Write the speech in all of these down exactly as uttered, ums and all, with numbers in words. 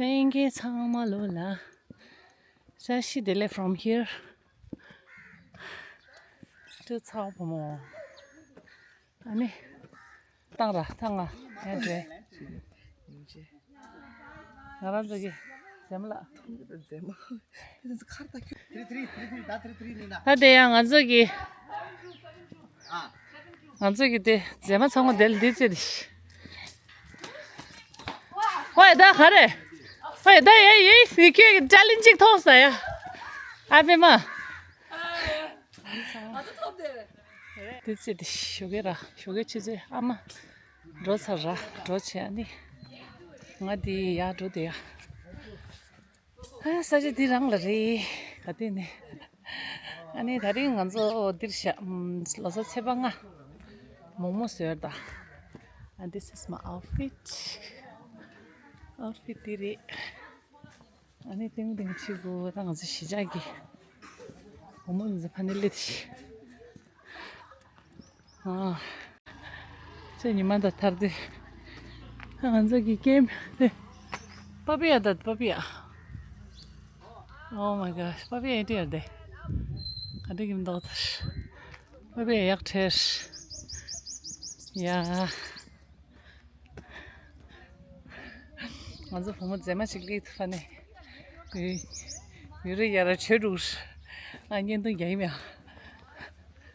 ལྷན་རྒྱས་ཚང་མ་ལོ་ལ། ས་གཞི་དེ་ལས་from here to ཚའོ་བུ་མོ། ཨ་ནི། བཏང་ར་བཏང་ང་། ཡ་འདྲེ། ང་རང་ཚོ་གི་མཛེས་མ་ལགས། མཛེས་མ། ད་དེ་ཡང་ང་ཚོ་གི། ང་ཚོ་གི་དེ་མཛེས་མ་ཚང་མ་དེ་ལ་འདི་རྩེ་དེ། ཧོ་ཡ་ད་ག་རེ། ཧོ་ཡ་ད་ཡ་ཡ་ཡ་ཁྱོད་ཀྱི་ཅ་ལན་ཅིག་ཐོགས་ས་ཡ། ཨ་ཕེ་མ། དེ་ཚེ་དེ་ཞོགས་ཀས་ར་ཞོགས་ཀས་ཆུ་ཚོད་ཨ་མ་འགྲོ་ཚར་ར་འགྲོ་བྱས་ཨ་ནི་ང་དེ་ཡར་འགྲོ་དེ་ཡ། ཨ་ས་ཆ་འདི་རང་ལ་རེད་ག་དེ་ནས། ཨ་ནི་ད་རིང་ང་ཚོ་འདིར་བཞག་ལོ་གསར་ཚེས་པ་ལྔ་མོག་མོག་བཟོས་ད། And this is my outfit. Outfit འདི་རེད། ཨ་ནི་ཏིང་ཏིང་ཕྱི་གུ་ད་ང་ཚོ་གཞིས་ཆགས་ཀྱི་བུ་མོ་ང་ཚོ་ཕ་ནི་སླེབས་ཤི། ཨ། ཚེ་ཉི་མ་ད་ཐར་ཏེ། ང་ཚོ་གི་ཀེམ་དེ། པ་པི་ཡ་ད་པ་པི་ཡ། Oh my god, པ་པི་ཡ་ཨེ་ཏི་ཡར་དེ། ག་འདྲ་གི་མདོག་ཐར། པ་པི་ཡ་ཡག་ཁྲེར། ཡ། ང་ཚོ་བུ་མོ་མཛེས་མ་ཞིག་སླེབས་ཐུབ་ནས། ཡུ་ཡུ་རེ་ཡ་ར་བྱོས་འགྲོ། ང་བརྙན་ཐུང་རྒྱག་གི་མེད།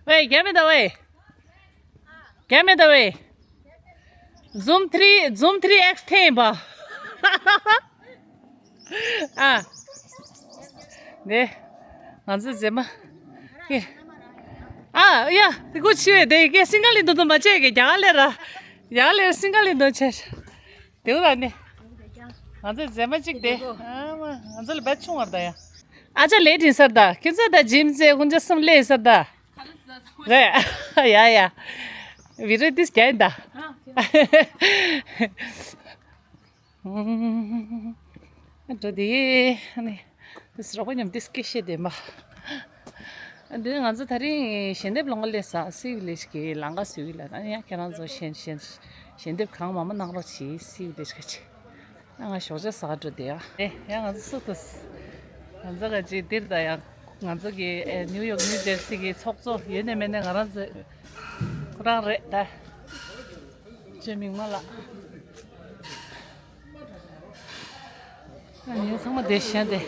ཝེ་རྒྱག་མེད་ད་ཝེ། རྒྱག་མེད་ད་ཝེ། Zoom three, Zoom three X ten པ། ཨ། ནེ། ང་ཚོ་མཛེས་མ། ཀེ། ཨ་ཡ། དེ་ཀོ་ཆི་བས་དེ་ཀེ་སིང་ག་ལི་འདུག་འདུག་མ་བྱས་ཀེ་རྒྱ་གར་ལས་ར། རྒྱ་གར་ལས་སིང་ག་ལི་འདུག་བྱས། དེའུ་ར་ནི། ང་ཚོའི་མཛེས་མ་གཅིག་དེ། ཨ་མ། ང་ཚོ་ལ་བེད་ཆུང་བར་ད་ཡ། ཨ་ཅག་ལས་དྲིན་སར་ད། ཁྱེད་ཚོ་ད་ཇིམ་ཚེ་དགུན་ཆ་གསུམ་ལས་སར་ད། རེད། ཡ་ཡ། བི་རི་ཏིས་རྒྱ་ཡིན་ད། འགྲོ་དེ་ནི་དེ་སུ་རོགས་པ་མཉམ་དེ་སྐད་བཤད་དེ་མ། འདི་ང་ཚོ་ད་རིང་ཞལ་འདེབས་ལོང་ག་སླེབས་ས་སི་ཝི་ལེ་ཇི་གི་ལམ་ཁ་བཟོས་ཡོད་ལ། ད་ཡང་ཁྱེད་རང་ཚོ་ཞལ་ཞལ་ཞལ་འདེབས་གང་མང་མང་གནང་རོགས་གྱིས། སི་ཝི་ལེ་ཇི་ག་ཅིག་ང་ཞོགས་ཇ་ཟ་ག་འགྲོ་དེ་ཡ། ཨེ་ཡང་ང་ཚོ་སུ་ཏུ། ང་ཚོ་ག་ཅིག་འདིར་ད་ཡང་ང་ཚོ་གི་ཨེ་ནིའུ་ཡོག་ནིའུ་ཇར་སི་གི་ཚོགས་གཙོ་ཡོད་ནས་མེད་ནས་ང་རང་ཚོ་ཁོ་རང་རེད་ད། ཅེ་མིང་མ་ལགས། ཨ་ནི་ཚང་མ་བསྡད་ཤག་དེ།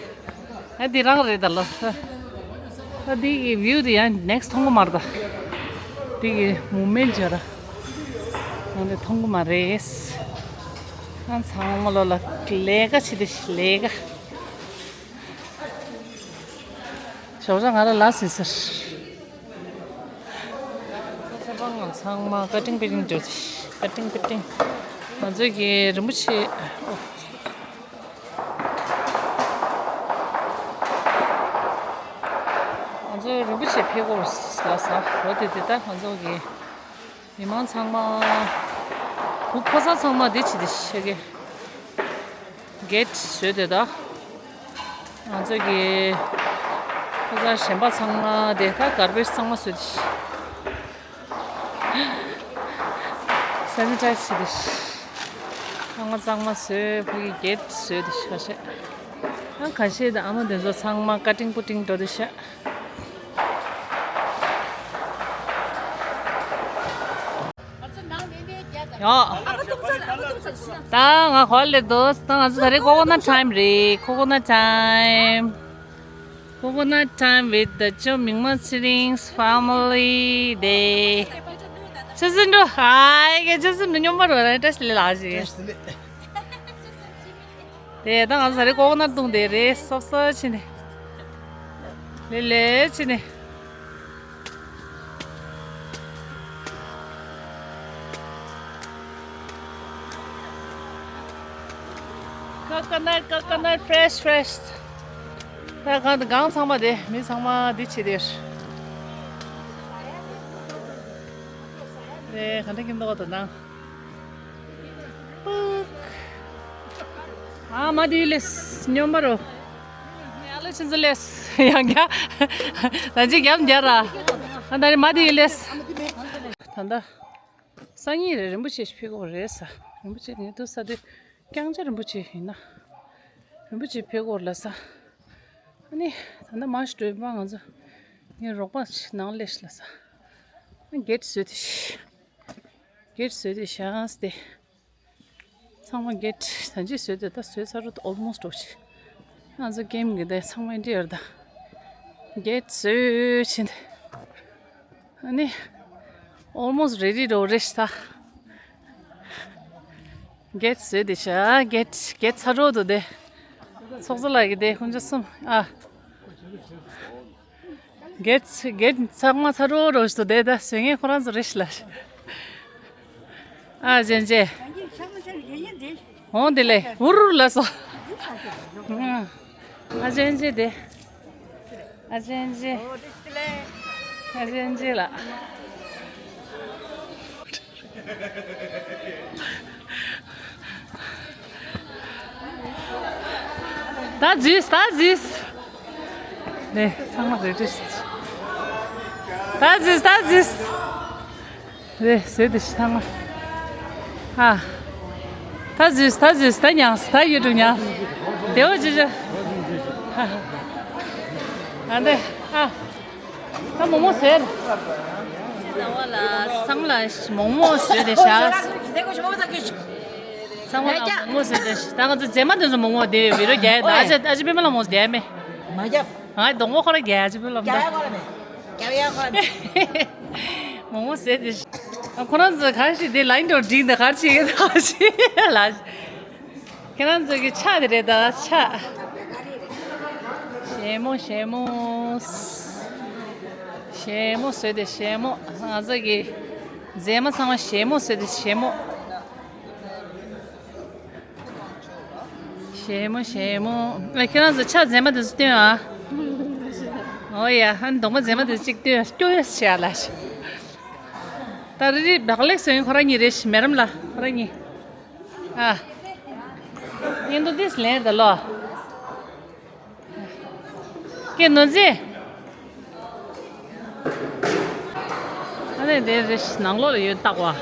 ཨ་འདི་རང་རེད་ད་ལོ། ཨ་འདི་གི་བིའུ་དེ་ཡང་ནེག་སི་མཐོང་གི་མ་རེད་ད། འདི་གི་མུ་མེན་ཇོ་ར། ཨ་འདི་མཐོང་གི་མ་རེད། ཨ་ཚང་མ་ལོ་ལ་ལས་ཀ་བྱེད་དེ་ལས་ཀ། ཞོགས་ཇ་ང་ར་ལ་སི་ཟེར། ས་ཆ་པང་ངམ་ཚང་མ་ཀ་ཏིང་པེ་ཏིང་འགྲོ། ཀ་ཏིང་པེ་ཏིང་། ང་ཚོ་གི་རིན་པོ་ཆེ། ང་ཚོ་རིན་པོ་ཆེ་ཕེབས་སྐོར་ལ་ས་འོ་དེ་དེ་ད་ང་ཚོ་གི་མི་མང་ཚང་མ། བུ་ཕོ་གསར་ཚང་མ་འདི་བྱེད་དེ་ཤེས་གི། གེ་ཊི་བཟོས་དེ་ད། ང་ཚོ་གི་ཕོ་གསར་གཞན་པ་ཚང་མ་དེ་ད་གར་བེ་ཇི་ཚང་མ་བཟོས་དེ། སེ་ནི་ཊའི་ཛི་བྱེད་དེ། ཚང་མ་གཙང་མ་བཟོས། ཕ་གི་གེ་ཊི་བཟོས་དེ་ཁ་ཤས། ཨ་ཁ་ཤས་དང་ཨ་མ་དེ་ཚོ་ཚང་མ་ཀ་ཏིང་པུ་ཏིང་འགྲོ་དེ་ཤག་ཡོ། ད་ང་གོ་ལེ་དོ། ད་ང་ཚོ་ད་རེས་ཀོ་ཀོ་ནཊ་ཊའིམ་རེད། ཀོ་ཀོ་ནཊ་ཊའིམ། Coconut time with the ཅོ་མིང་མ་ཚེ་རིང་ཕེ་མི་ལི་ཌེ། ཆུ་ཟིན་འགྲོ། ཨའི་གེ་ཆུ་ཟིན་འགྲོ་སྙོམས་པ་རོ་ར་བཀྲ་ཤིས་བདེ་ལེགས་ཞེས། དེ་ད་ང་ཚོ་རེ་ཀོ་ཀོ་ནཊ་བཏུང་དེ་རེ་སོབ་སོབ་ཕྱིན་ནས། ལེ་ལེ་ཕྱིན་ནས། Coconut, coconut, fresh, fresh. ད་གང་གང་ཚང་མ་དེ་མི་ཚང་མ་འདི་བྱེད་དེ། དེ་ག་འདྲ་ཀྱི་མདོག་དང་ནང་། ཨ་མ་དེ་ལས་སྙོམས་པ་རོ། ཡང་ལ་ཆུ་ཚོད་ལས་ཡང་རྒྱ། ད་ཅི་རྒྱབ་རྒྱ་ར། ཨ་ད་རེ་མ་དེ་ལས། ད་ད། སང་ཉིན་རེད། རིན་པོ་ཆེ་ཕེབས་ཀྱི་རེད་ས། རིན་པོ་ཆེ་ངས་འདུག་ས་དེ་རྐྱང་ཆ་རིན་པོ་ཆེ་ཡིན་ན། རིན་པོ་ཆེ་ཕེབས་སྐོར་ལ་ས། ཨ་ནི་ད་ལྟ་མ་ཤི་འགྲོ་ཡིན་པ། ང་ཚོ་ངའི་རོགས་པ་ཞིག་ནང་སླེབས་ཤི་ལ་ས། ཨ་གེ་ཊི་བཟོས་ཏེ་ཤི། གེ་ཊི་བཟོས་ཏེ་ཤི་སྟེ། ཚང་མ་གེ་ཊི་ད་ཅི་བཟོས་ཏེ། ད་བཟོས་ཚར་རོ། ཨོལ་མོ་སི་ཊི་འགྲོ་ཤི། ང་ཚོ་ཀེམ་གི་དེ་ཚང་མ་འདི་ཡོད་ད། གེ་ཊི་བཟོས་ཕྱིན་ཏེ། ཨ་ནི་ཨོལ་མོ་སི་ཊི་རེ་ཌི་འགྲོ་རེད་ཤག། གེ་ཊི་བཟོས་ཏེ་ཤག། གེ་ཊི་གེ་ཊི་ཚར་འགྲོ་འདུག་དེ། ཚོགས་གཙོ་ལགས་ཀྱི་དེ་ཁོང་ཚོ་གསུམ། ཨ། གེ་ཊི་གེ་ཊི་ཚང་མ་ཚར་འགྲོ་འགྲོ་ཞིག་འདུག་དེ། ད་བཟོ་མཁན་ཁོ་རང་ཚོ་རེད་ཤག་ལ། ཨ་ཅན་ཅེ། འོང་དེ་ལས་འུར་ལ་སོ། ཨ་ཅན་ཅེ་དེ། ཨ་ཅན་ཅེ། ཨ་ཅན་ཅེ་ལ། ད་ཟིས་ད་ཟིས། ནས་ཚང་མ་རེ་ཌི་ཞིག། ད་ཟིས་ད་ཟིས། རེད། བཟོས་ཏེ་ཤི་ཚང་མ། ཨ། ད་ཟོས། ད་ཟོས། ད་མྱངས། ད་ཡུ་ཊུབ་མྱངས། བདེ་བོ་ཅི་ཅི། ཨ་འདི། ཨ། ད་མོག་མོག་བཟོས། ད་བ་ལ་སང་ལ་མོག་མོག་བཟོས་ཏེ་བཞག། ཚང་མ་ལ་མོག་མོག་བཟོས་ཏེ་བཞག། ད་ང་ཚོ་མཛེས་མ་དེ་ཚོ་མོག་མོག་དེ་བི་ཌི་ཡོ་རྒྱག་ཡ། ཨ་ཅག་ཨ་ཅག་པད་མ་ལ་མོག་མོག་དེ་མེད། མ་རྒྱབ། ང་གདོང་པ་ཁོ་ར་རྒྱག་ཅི་ཕུ་ལམ་ད། རྒྱག་ཡ་ཁོ་ར་མེད། རྒྱག་ཡ་ཁོ་ར་མེད། མོག་མོག་བཟས་ཏེ། ཁོ་རང་ཚོ་ག་ཞིག་དེ་ལ་ཡིན་འགྲོ་འགྲིག་འདི་ག་ཅིག་ཡོད་ད་ཞིག་ལ། ཁྱེད་རང་ཚོ་གི་ཕྱག་དེ་རེད་ད་ཕྱག། ཞལ་མོ་ཞལ་མོ། ཞལ་མོ་བཟོས་ཏེ་ཞལ་མོ། ང་ཚོ་གི་མཛེས་མ་ཚང་མ་ཞལ་མོ་བཟོས་ཏེ་ཞལ་མོ། ཞལ་མོ་ཞལ་མོ། ཨ་ཁྱེད་རང་ཚོ་ཕྱག་མཛེས་མ་དེ་ཚོ་སྟོན་ཨ། ཨོ་ཡ། ཨ་ནི་གདོང་པ་མཛེས་མ་དེ་ཚོ་གཅིག་སྟོན། སྐྱོ་ཡོད་ཤག་ལ་ཤག། ད་རི་རི་བག་ལེབ་བཟོ་མཁན་ཁོ་རང་གཉིས་རེད་ཤག། མེ་རམ་ལ་ཁོ་རང་གཉིས། ཨ། ཡིན་དུ་དིས་ལེན་ད་ལོ། ཀྱེ་ནོར་རྫི། ཨ་ནི་དེ་རེད། ནང་ལོགས་ལ་ཡོད་བཏགས་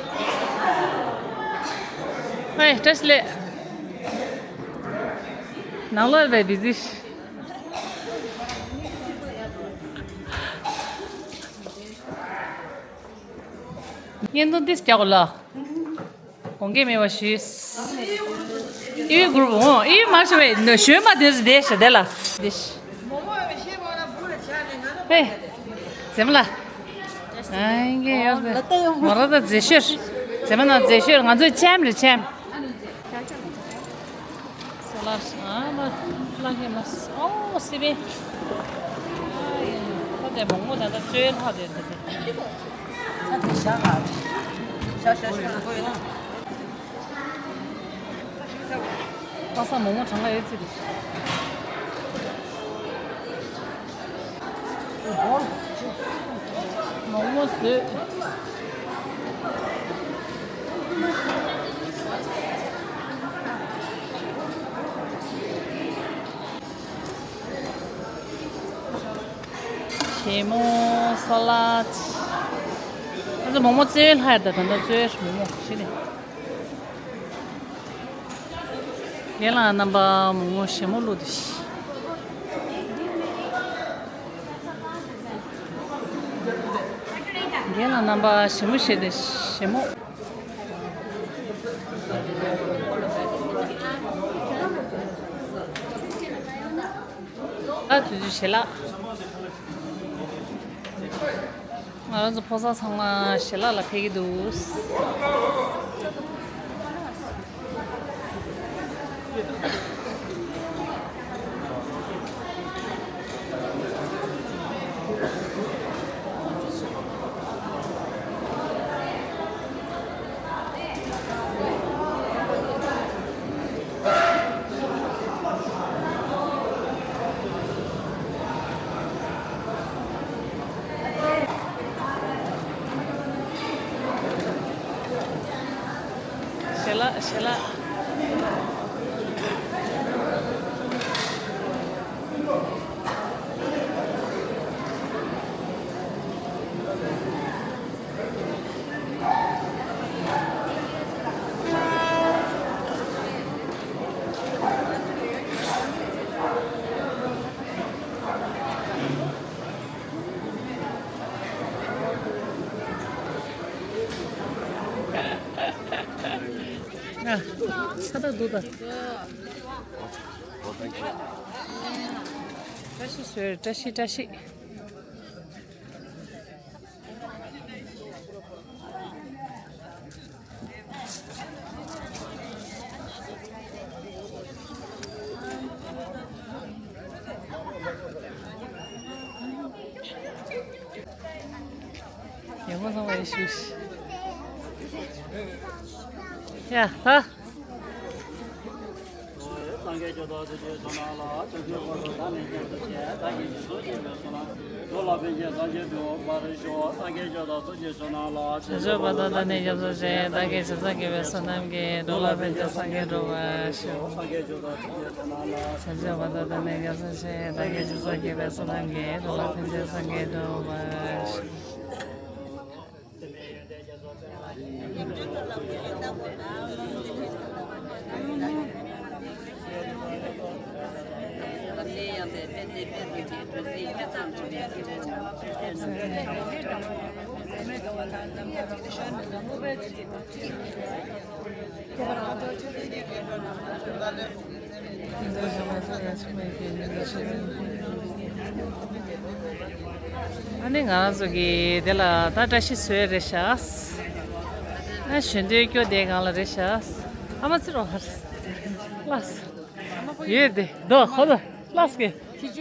པ། ཨེ་བཀྲ་ཤིས་བདེ་ལེགས། ནང་ལོགས་ལ་བའི་བི་ཟི། ཡིན་དུ་དིས་རྒྱག་གོ་ལ། དགོངས་འགལ་མེད་པ་ཞུས། ཨི་བི་གུ་རུབ། འོ་ཨི་བི་མ་ཞུ་བས་ནོ་ཞོན་མ་དེ་ཚོ་དེ་ཤ་དེ་ལ་དེ་ཤ། ཧེ། ཟེ་མ་ལ། ཨ་ཡིན་གྱི་ཡོད་ཟེ། མོ་ར་ད་མཛེས་ཤོས། ཟེ་མ་ན་མཛེས་ཤོས། ང་ཚོའི་ལྕམ་རེད་ལྕམ། སོ་ལ་ཨ་མ་ལ་ཧེ་མ། ཨོ་སི་བེ། ཨ་ཡིན། ད་དེ་མོག་མོག་ད་ད་བཙོས་ལྷག་དེ་འདི་དེ། ཚ་དེ་བཞག་ཨ། བཞག་བཞག་བཞག་ཁོ་ཡོད་ན། པ་སངས་མོག་མོག་གྲངས་ཀ་ཡོད་ཚིག་དེ། མོག་མོག་བཟོས། ཞལ་མོ། ས་ལད། ང་ཚོ་མོག་མོག་བཙོས་ལྷག་ཡོད་ད། ད་ལྟ་བཙོས་མོག་མོག་ཞི་ནས། རྒན་ལགས་རྣམ་པ་མོག་མོག་ཞལ་མོ་བླུགས་ཏེ་ཤི། རྒན་ལགས་རྣམ་པ་ཞལ་མོ་བཞད་དེ་ཞལ་མོ། ད་དུས་ཚོད་ཞལ་ལག། ང་རང་ཚོ་ཕོ་གསར་ཚང་མ་ཞལ་ལག་ལ་ཕེབས་ཀྱི་འདུག། ཞལ་ལག་ཞལ་ལག། ད་འདུག་ད། བཀྲ་ཤིས་བཟོས། བཀྲ་ཤིས། བཀྲ་ཤིས། ཡང་མ་སོང་བའི་ཤུགས། ཡ་ཧ། སངས་རྒྱས་ཆོས་དང་ཐུགས་རྗེ་ཆོས་རྣམས་ལ། ཕྱོགས་བཅུའི་འཁོར་དུ་བདག་ནི་སྐྱབས་སུ་མཆི། བདག་གིས་སྦྱིན་སོགས་བགྱིས་པའི་བསོད་ནམས། འགྲོ་ལ་ཕན་ཕྱིར་བདག་རྒྱུད་འདུལ་བར་ཤོག་སངས་རྒྱས་ཆོས་དང་ཐུགས་རྗེ་ཆོས་རྣམས་ལ། བྱང་ཆུབ་བར་དུ་བདག་ནི་སྐྱབས་སུ་མཆི། བདག་གིས་སྦྱིན་སོགས་བགྱིས་པའི་བསོད་ནམས་ཀྱིས། འགྲོ་ལ་ཕན་ཕྱིར་སངས་རྒྱས་འགྲུབ་པར་ཤོག་སངས་རྒྱས་ཆོས་དང་ཐུགས་རྗེ་ཆོས་རྣམས་ལ། བྱང་ཆུབ་བར་དུ་བདག་ནི་སྐྱབས་སུ་མཆི། བདག་གིས་སྦྱིན་སོགས་བགྱིས་པའི་བསོད་ནམས་ཀྱིས། འགྲོ་ལ་ཕན་ཕྱིར་སངས་རྒྱས་འགྲུབ་པར་ཤོག་ཨ་ནི་ང་རང་ཚོ་གི་དེ་ལ་ད་བཀྲ་ཤིས་བཟོས་རེད་ཤག་ཨ་ཞོན་དུས་སྐྱོ་དེ་གང་ལ་རེད་ཤག་ཨ་མ་ཚེ་རོགས་ཧར་ལགས། ཡོད་དེ་དོ་ཧོ་དོ་ལགས་ཀྱི་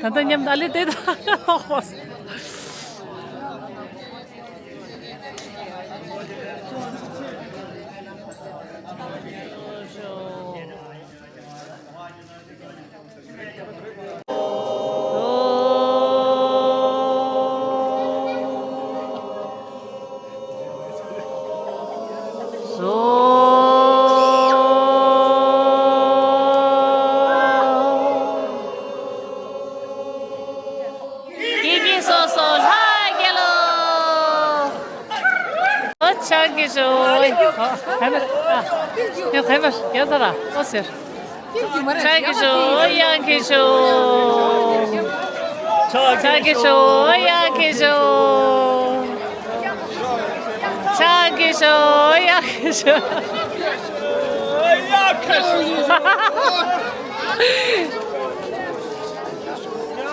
ད་ལྟ་མཉམ་ད་ལི་དེ་དོ་ཧོ། ཡིད་ཀྱིས་སོ་སོ་ལྷ་རྒྱལ་ལོ། ཨོ་ཕྱག་གི་ཞོ། ཨ་ཡ་ཁ་ཡ་ཡ་ཚ་ར་ཨོ་ཟེར། ཕྱག་གི་ཞོ་ཡང་གི་ཞོ། ཕྱག་གི་ཞོ་ཡང་གི་ཞོ། ཕྱག་གི་ཞོ་ཡང་གི་ཞོ།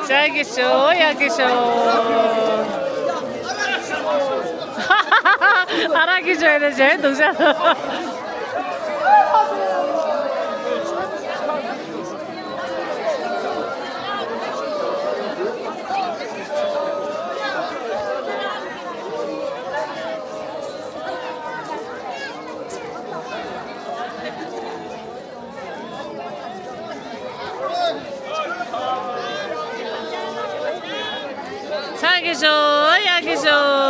ཕྱག་གི་ཞོ་ཡང་གི་ཞོ། ཨ་རག་གི་ཞོ་ཡང་ཞོ་ཡང་འདུག་ཤག་ཕྱག་གི་ཞོ་ཡང་གི་ཞོ།